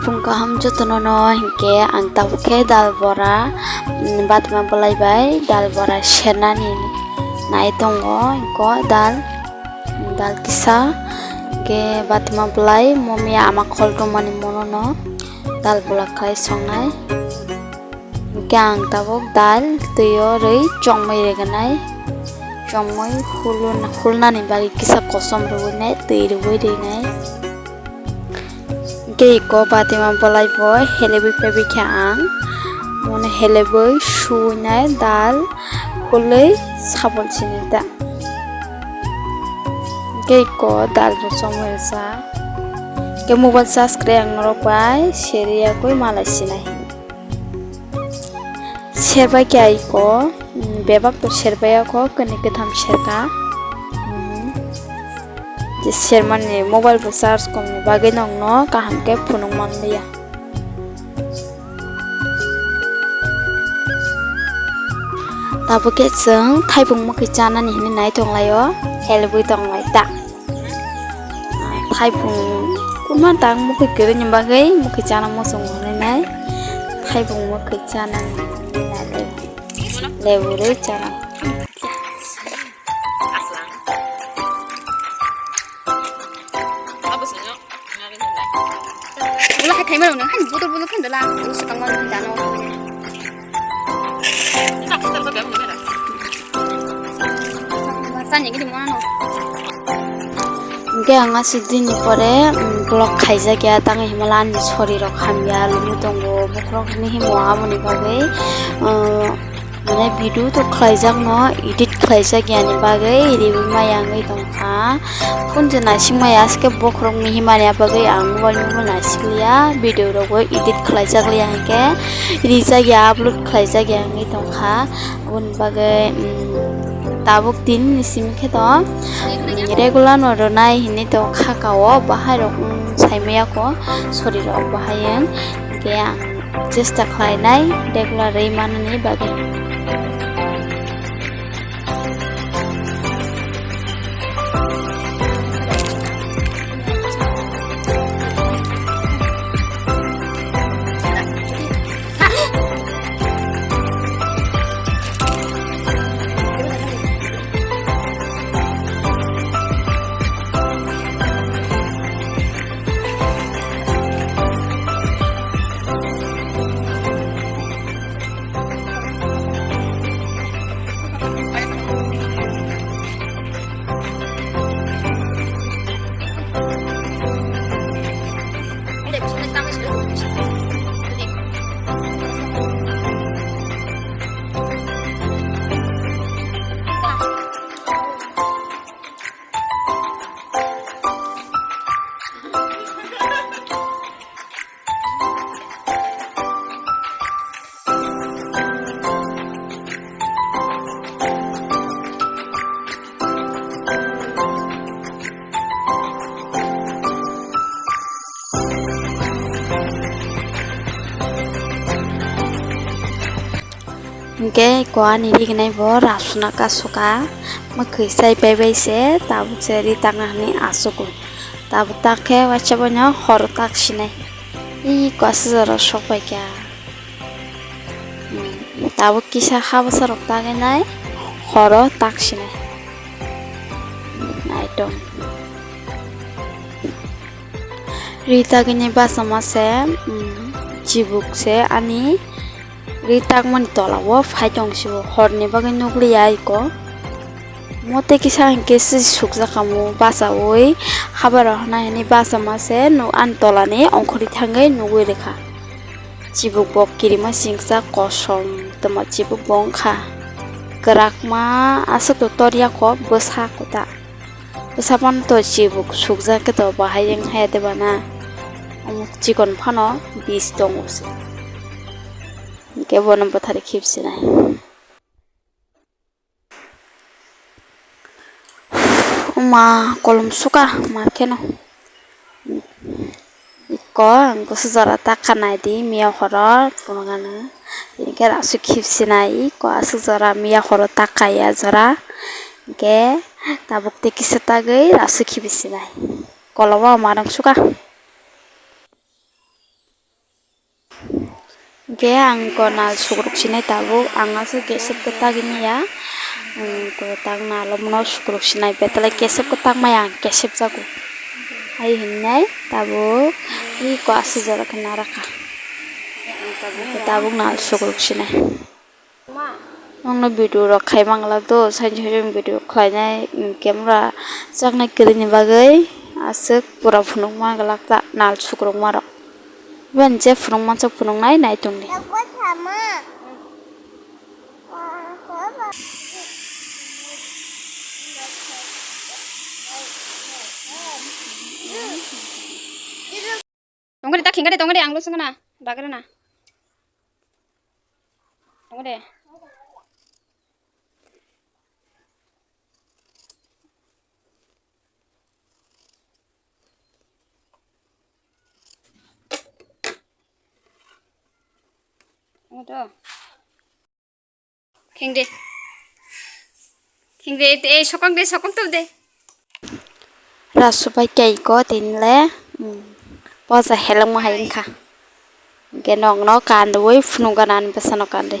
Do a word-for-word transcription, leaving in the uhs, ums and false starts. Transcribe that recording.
Phung kaham jotono no hinkhe ang tabuk khe dal bora, mm, batma bwlai bai dal bora sernani nai tongo, hinkhe dal, dal kisa, hinkhe batma bwlai momi ama khol tongmani mono no dal bora khai songnai. Hinkhe ang tabuk dal twi o rwi chongmui rwgwnai, chongmui hulun-, hulnani bagwi kisa kosom rwui nai, twi rwui rwi nai. Hinkhe iko batima bwlai bo helebwi paibai khe ang. Mone helebwi suwinai dal hulwi sabon sinai ta. Hinkhe iko dal bo chongmui rwsa. Hinkhe mobile charge kwrwi ang norok bai seri yakwi malai sinai. Serbai khe aiko, mm, bebak to serbai o kho, kwnwi kwtham serka. Mm. Je sermani mobile bo charge komni bagwi nokno kaham khe phunuk manliya. Tabuk khe chwng thaibung mwkhwi chanani hinwi nai tonglaio, helebwi tonglai ta. Thaibung kunma tang mwkhwi kwrwini bagwi mwkhwi chana muchung hwnwi nai. Thaibung mwkhwi chana lebu rwi chana. Ulo hai thaima rok nang hai botol botol khe dala. Ulo swkang ma dano. Chani gidi mano. Hinkhe ang aswk dini pore, um, vlog khaijak ya, tang himala ani sori rok hamya, lumu tongo, bokhorok ni himo aboni bagwi, um, mane video to khlaijak no, edit khlaijak yani bagwi riwi maya wngwi tongkha. Phone je naising maya, aske bokhorok ni himani bagwi ang mobile mobile naisik liya, video rok bo edit khlaijak liya hinkhe rijak ya, upload khlaijak ya wngwi tongkha. Aboni bagwi, mm, tabuk tin ni simi khe to, mm, regular no rwnai hinwi to kha ka o, bahai rok, mm, sai maya ko, sori rok bahai wng. Hinkhe ang chesta khlainai regular rwi manani bagwi. Hinkhe ko ani rignai bo rasuna kasuka, mwkhwi sai pai bai se, tabuk se ri tangna hwnwi achugo. Tabuk tak khe waisa boino horo tak sinai. Iko aswk jora sok pai kha. Hmm, tabuk kisa ha bwsa rok tagwi nai, horo tak sinai. Naitong. Ri tagwini bachama se, hmm, chibuk se ani ri takmani tola o phai tong sio, horni bagwi nukliya iko. Mote kisa hinkhe se sukjakhamu bachaui, habaro hwnai hwnwi bachama se nuk ani tolani ongkhorwi thangwi nugwi rwkha. Chibuk bo kirima singsa kosom tongma chibuk bo wngkha. Kwrakma aswk to torya kho bwsa kota. Bwsa phano to chibuk sukjak khe to bahai wng haya de bana. Omo chikon phano bis tongo se. Hinkhe bono bwthari khibsinai. Oma kolom suka ma kheno. Iko ang kusu jora takha naidi miya horo phunukgano. Hinkhe aswk khibsinai iko aswk jora miya horo takha ya jora. Hinkhe tabuk tei kisa tagwi aswk khibsinai. Koloma ma nang suka. Hwnkhe ang ko nal sukruk sinai tabuk, ang aswk kesep kwtak wngya, ang ko tak nal omono sukruk sinai, betale kesep kwtak maya ang kesep jago. Hai hinai tabuk, iko aswk jora khe narakha. Tabuk nal sukruk sinai. Nokno video rok khai manglak do, saini saini video khlainai, camera chaknai kwrwini bagwi aswk pura phunukma glak ta nal sukrukma rok. Bini je phunukma chwng phunuknai nai tongdi. Tongkhe de, ta khingkhe de, tongkhe de, ang lo swngna. Bagre na. Tongkhe de. Tongkhe de. Khingdi. Khingdi, eh, sokang de, sokang tul de. Rasu bai kei ko tinle, hmm, posa helong ma hai wngkha. Hwnkhe nokno kandwi phunuk gana ani bwsano kandwi.